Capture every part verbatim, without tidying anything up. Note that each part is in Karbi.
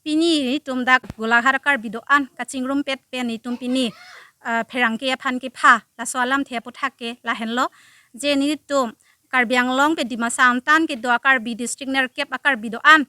Pini nelitum dak Golaghat a-Karbi do-an kachingrumpet pen nelitum pini, ah, pherangke aphan kepha laso alamthe aputhak ke lahenlo. Je nelitum Karbi Anglong pen Dimasa angtan kedo a-Karbi district nerkep a-Karbi do-an,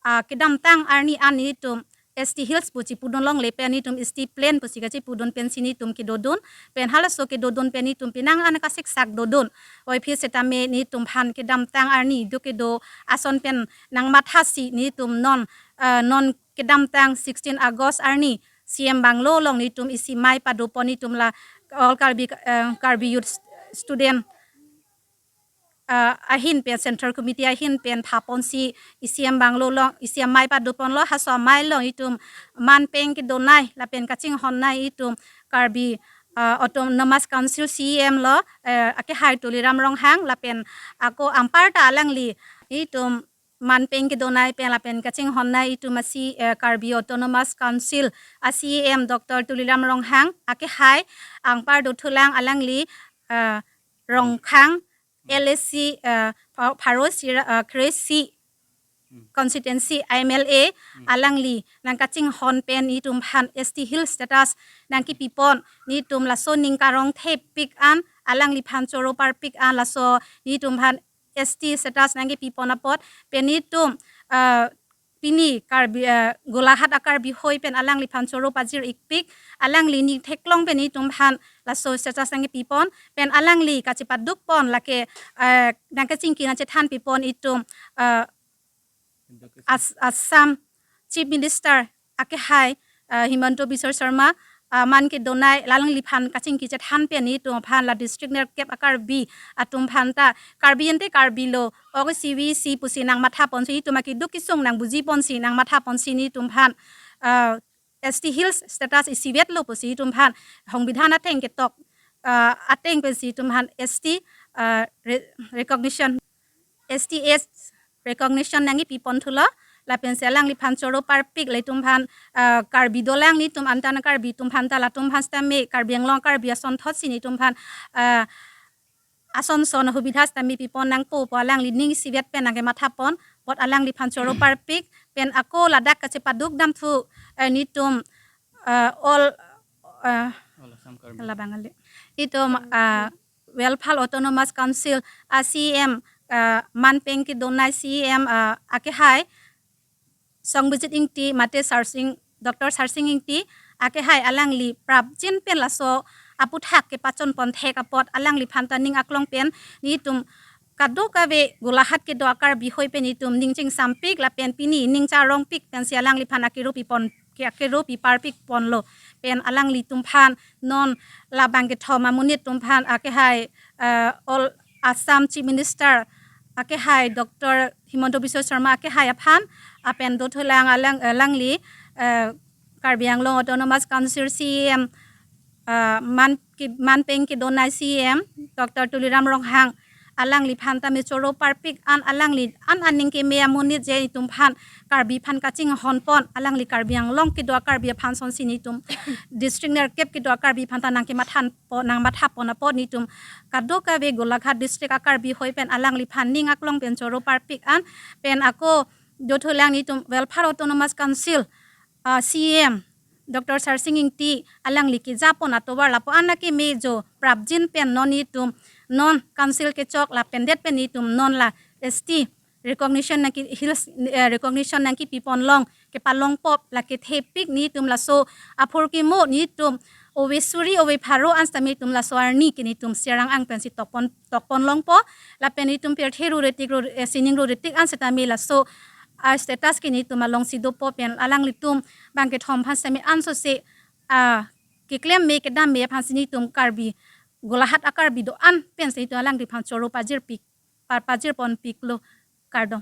ah, kedamtang arni an nelitum S T Hills pu chipudun longle pen nelitum S T Plain pusi kachipudun pensi nelitum kedodun, pen halaso kedodun pen nelitum penang an kasiksak dodun. Oiphi setame nelitum aphan kedamtang arni do kedo ason pen nangmathasi nelitum non, ah, non kedamtang sixteen August arni C M Bungalow along nelitum isi mei padopon, nelitum la All Karbi, eh, Karbi Youth Student, ah, ahin pen, Central Committee ahin pen phaponsi isi M Bungalow along isi amei padoponlo. Halaso amei along itum manpeng kedonei lapen kachinghonnei itum Karbi, ah, Autonomous Council C E M lo, eh, akehai Tuliram Ronghang lapen ako anparta alangli itum manpeng kedonei pen lapen kachinghonnei itum asi, eh, Karbi Autonomous Council a C E M Doctor Tuliram Ronghang, akehai anpar dothulang alangli, eh, Rongkhang, L A C, eh, Pha-, Pharo Sira, eh, Kre-isi constituency M L A, alangli nangkachinghon pen nelitum aphan S T Hill status nangkepipon, nelitum laso ning karongthepik an, alangliphan choro parpik an, laso nelitum aphan S T status nangkepipon apot pen nelitum, eh, pini Karbi, eh, Golaghat a-Karbi hoi pen alangliphan choro pajir-ikpik, alangli ning theklong pen nelitum aphan laso status nangkepipon, pen alangli kachepadukpon lake, eh, nangkachingki nangchethanpipon itum, eh, As-, Assam Chief Minister akehai, ah, Himanta Biswa Sarma, ah, man kedonei, alangliphan kachingki chethan pen nelitum aphan la district nerkep a-Karbi atum aphanta, Karbi ante Karbi lo, ok C V C pusi nangmathaponsi, itum akeduk kesung nangbujiponsi nangmathaponsi nelitum aphan, ah, S T Hills status isivetlo pusi itum aphan songbidhan ateng ketok, ah, ateng pensi itum aphan S T, ah, re-, recognition, S T S recognition nangkepipon thulo, lapensi alangliphan choro parpik, la itum aphan, ah, Karbi dolang, nelitum angtan Karbi atum aphanta, latum aphan setame Karbi Anglong Karbi asonthotsi nelitum aphan, ah, ason son ahubidha setame pipon nangpo pu alangli ning isivet pen nangkemathapon apot alangliphan choro parpik, pen ako ladak kachepaduk damthu, eh, nelitum, eh, all, eh, All Assam Karbi. Labang ale. Itum, eh, Welfare Autonomous Council a C E M, eh, manpeng kedonei C E M, eh, akehai Songbijit Ingti mate Sarsing, Doctor Sarsing Ingti akehai alangli prapjin pen laso aputhak kepachonpon thek apot alangliphanta ning aklong pen nelitum kadokave Golaghat kedo a-Karbi hoi pen itum ning chingsampik lapen pini ning charongpik pensi alangliphan akero pipon, ke akero piparpikponlo, pen alanglitum aphan non labang kethom amonit atum aphan akehai, eh, All Assam Chief Minister akehai Doctor Himanta Biswa Sarma akehai aphan, lapen dothulang alang, eh, alangli, eh, Karbi Anglong Autonomous Council C E M, eh, man ke, manpeng kedonei C E M Doctor Tuliram Ronghang, alangliphanta me choro parpik an, alangli an aning keme amonit je itum aphan Karbi aphan kachinghonpon, alangli Karbi Anglong kedo a-Karbi aphan sonsi nelitum district nerkep kedo a-Karbi aphanta nangkemathanpon, nangmathapon apot nelitum kadokave Golaghat district a-Karbi hoi pen alangliphan ning aklong pen choro parpik an, pen ako dothulang nelitum Welfare Autonomous Council, ah, C E M Doctor Sarsing Ingti alangli kejapon atovar lapu-an akeme jo prapjin pen non nelitum non council kechok lapen det pen nelitum non la S T recognition nangke Hills, eh, recognition nangkepipon long kepalongpo, lake thepik nelitum laso aphurkimo nelitum ove suri ove pharo an setame itum laso arni ke nelitum Sirang ang pensi tokpon, tokpon longpo, lapen nelitum pirthe rure tik ru, eh, sining rure tik an setame laso, ah, status ke nelitum alongsi dopo, pen alanglitum bang kethom aphan setame ansose, ah, keklem me kedam me aphansi nelitum Karbi Golaghat a-Karbi do-an pensi nelitum alangliphan choro pajirpik, pa, pajirponpiklo, kardom.